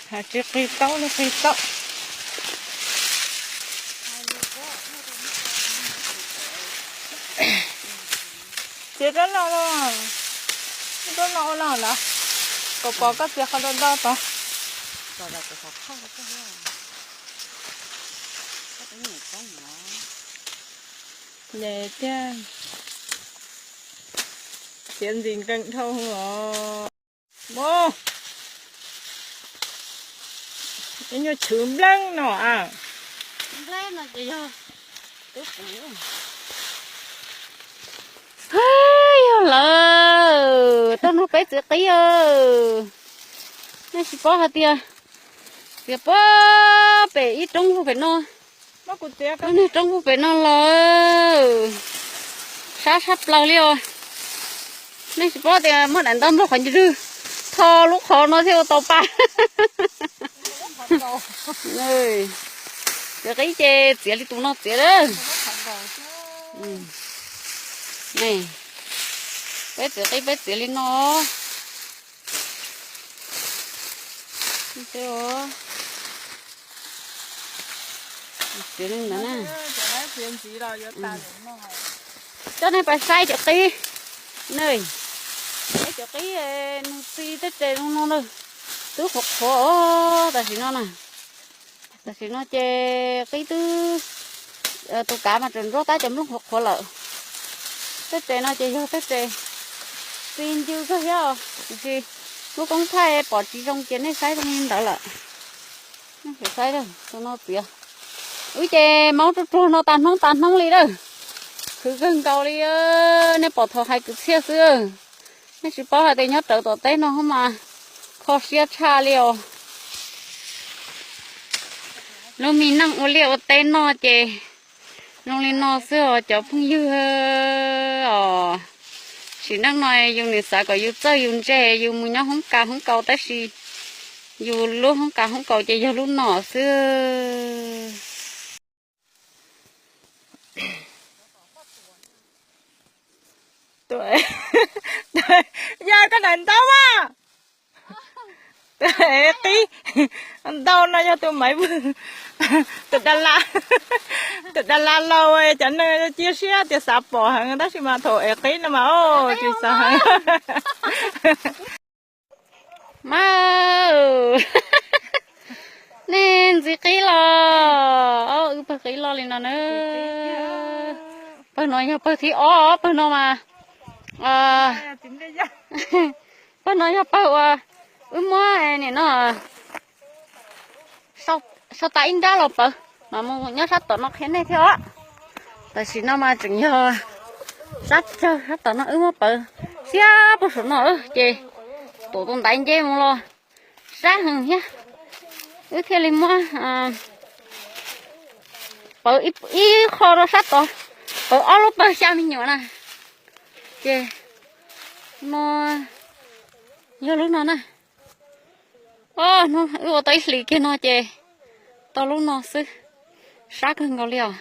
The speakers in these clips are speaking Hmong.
Hais tsis qig taub li qig taub. Txiav rab no los, rab no ua no lawm, kom pom koj txiav qhov do do tod. Ces tiag, txiav ntxim nkees dhau os. Mus, ib nyuag chwv npleeb no a. Yog lawm, tag no peb txiav qib. Nej tsis paub hais tias txiav puag pem ib roob puag pem no, niag roob puag pem no los sab sab plaws li os. Nej tsis paub tias muab daim ntaub nplog qhov ncauj rwg tho lub qhov no thiaj ua tau pa. Txiav qib ces txiav li tus no txiav lawm. Peb txiav qib peb txiav li no. Coj nej pais saib cov qib. Saib cov qib, nws txi tej tes zoo no na, twb qhuav qhuav os tam sim no na. Tam sim no ces qib twb, tus kav mas tseem ntsuab tab cov nplooj qhuav qhuav lawm. Tej tes no ces yog tej tes txi ncw kawg thiab, tiam sis lub koob thaij pom tsis zoo ces nej saib zoo li ntawd lawm. Saib, tus no txiav. Wb ces maub ruaj ruag no tas hnub tas hnub li lawm. Khwv kawg nkaus li, nej pom thaum hais kwv txhiaj xwb. Nej tsis paub hais tias nyob rawv tom teb no mas kho siab tshaj li os. Lub me neej ua liaj ua teb noj ces zoo li no xwb os cov phooj ywg os. Sim neej no yus nim xav kom yus txawj yus ntse yus mus nyob hoob kas hoob kaus tab sis yus lub hoob kas hoob kaus ces yog lub no xwb. Yog koj daim ntaub a. Qib ntau no yog tus Maiv Vwm, tus Da La, tus Da La laus, cov neeg cia siab tias xav pom heev tab sis mas thaum ev qib no mas tsis xav heev. Mas nej ntxiv qib los, wb pawg qib loj li no na. Pawg no yog pawg thib ob, pawg no mas, pawg no yog pawg uas wb muab nim no sau tas ib nrab los pawv, mas mus nyob sab tom no qhia nej thiab os. Tam sim no mas tseem yog sab cawg sab tom no wb muab pawv xiab puag saum no ces tuam tus ntaiv nce mus los sab heev thiab. Wb thiaj li muab pawv ib qho rau sab tod, pawv ob lub pawg xya me nyuam na. Ces no yog lub no na. Wb ua tau ib hlis kiag no ces tau lub no xwb, sab kawg nkaus li os.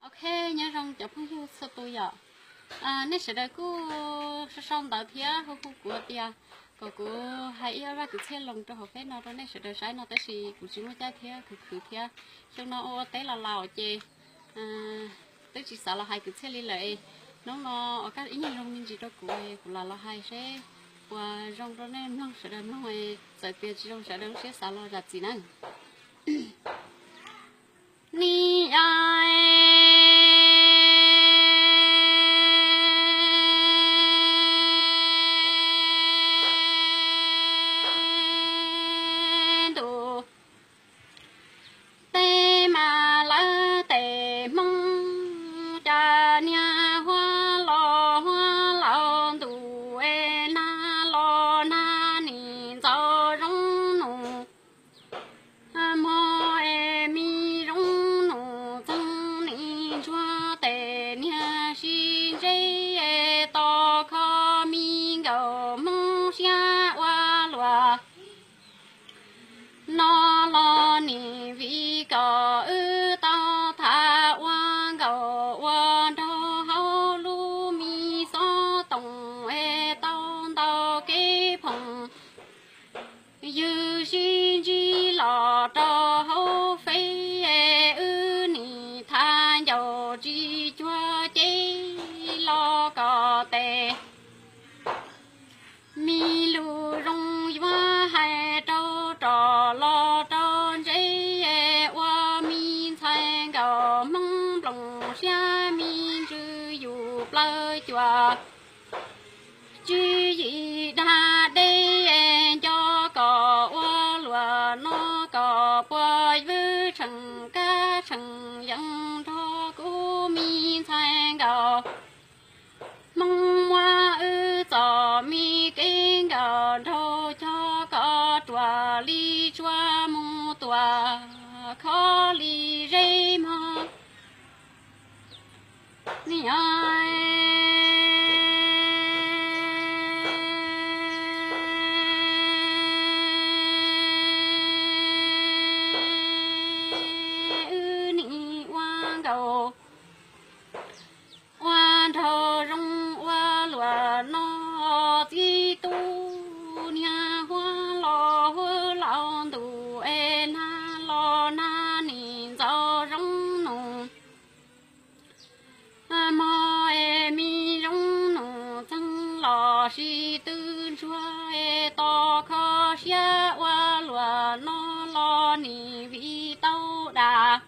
Ok, nyob zoo cov phooj ywg txhua tus yom. Nej sawv daws kuj sau sau ntawv thiab hu hu kuv tias kom kuv hais ib zaj kwv txhiaj loo rau hauv feb no rau nej sawv daws saib no tab sis kuv tsis muaj caij thiab khwv khwv thiab. Xyoo no ua ua teb los laus ces twb tsis xav los hais kwv txhiaj li lawm. Hnub no ua ib nyuag zoo me ntsis rau kuv, kuv lam los hais seb puas zoo rau nej mloog sawv daws mloog, txawm tias tsis zoo sawv daws lub siab xav los zam txim na. Ni ntu tej mas lawv tes Hmoob, cas niag huab los huab laus ntus es nag los nag nim ntxaus zoo nus, hmo es me zoo nus txeeg cuag ces los kom tes. Me lus zoo yuav hais rau rov los rau ntse, ua me ntxhais nkauj Hmoob nplooj siab me ntsws yus plaub cuam. Tswv yim dag deb nco kom ua luam no kom puas vwm tseem kab tseem yees nrog kuv me ntxhais nkauj Hmoob muab wb txom me kev nkawm nraug cog kom ruam li tsua mus tuam khov li zeb mog. Niam, wb nim ua nkauj ua nraug zoo ua luam no, txiv tub niag huab los huab laus ntuj es nag los nag nim ntxaus zoo nus. Mog es me zoo nus txeeg los sis twb ntsuag es tos kho siab ua luam no los nim vim tau dam.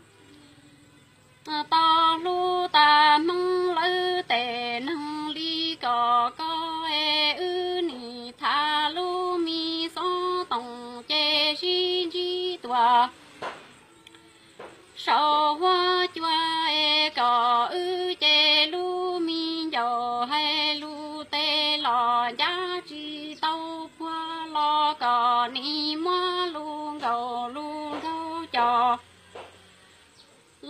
Tau hlub tas Hmoob lawv tes neeg li kom koj es wb nim tham lub me xov toom ces sib ntsib tuaj saum huab cua es kom wb ces lub me ncaus hais lus tes los ncaj tsis tau puag los kom nim muab lus nkaus lus nkaus cov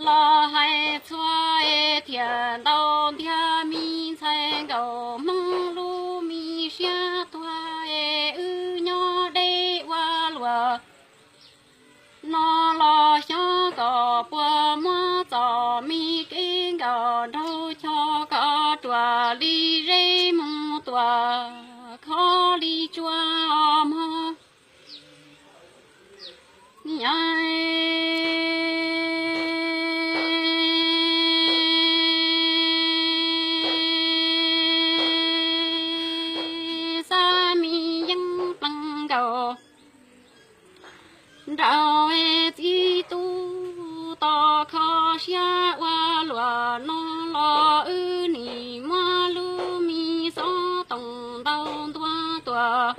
los hais txhua es thiaj ntau ntiag me ntxhais nkauj Hmoob lub me siab tuag es wb nyob deb ua luam no los xyov kom puas muab txom me kev nkawm nraug cog kom ruam li zeb mus tuam khov li tsua mog. Xab me yeeb pleev nkaus nraug txiv tub tos kho siab ua luam no los wb nim muab lub me xov toom ntau ntua tuaj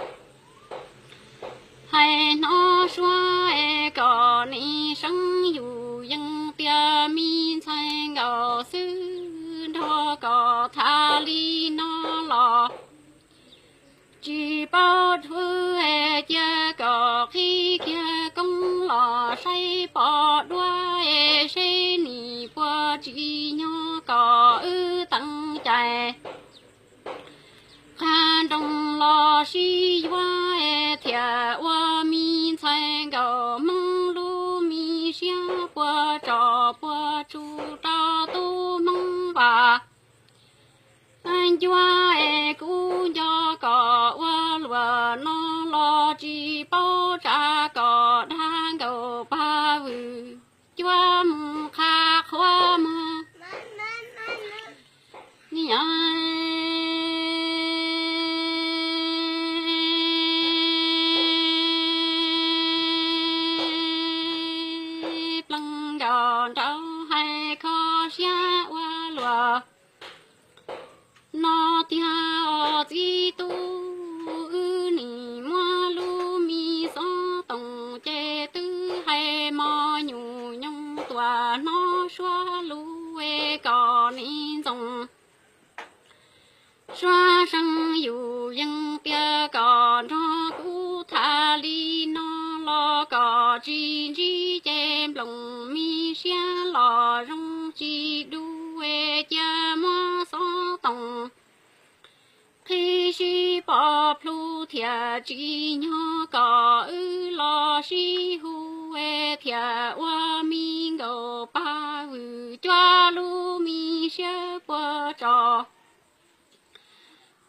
hais hnov suab es kom nim seev yus yees tias me ntxhais nkauj xwb nrog kom tham li no los tsis paub dhwb es cia kom qhib kiag koob los saib pom duab es seb nim puas tsim nyog kom wb teev cai qha nroos los sib yuav es thiaj ua me ntxhais nkauj Hmoob lub me siab puas tsom puas tsu rau tub Hmoob Vaj. Ncuab es kuv nco kom ua luam no los tsis paub tsa kom dag nkaus pag vwm cuab mus qha qhuav mog. Niam, pleev nkaus nraug hais kho siab ua luam no tiag os txiv tub, wb nim muab lub me xov toom ces twb hais mos nyuj nyoos tuaj hnov suab lus es kom nim ntxoov suab seev yus yees tias kom nrog kuv tham li no los kom tsis ntsib ces nplooj me siab los zoo tsis dub es cia muab xov toom qhib sib pom plhu thiaj tsim nyog kom wb los sib hu es thiaj ua me nkaus pag vwm cuab lub me siab puas tso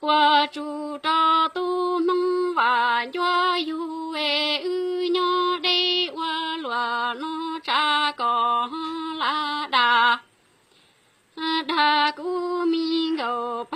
puas tsu rau tub Hmoob Vaj Ncuab yug es wb nyob deb ua luam no tsa kom ho la dag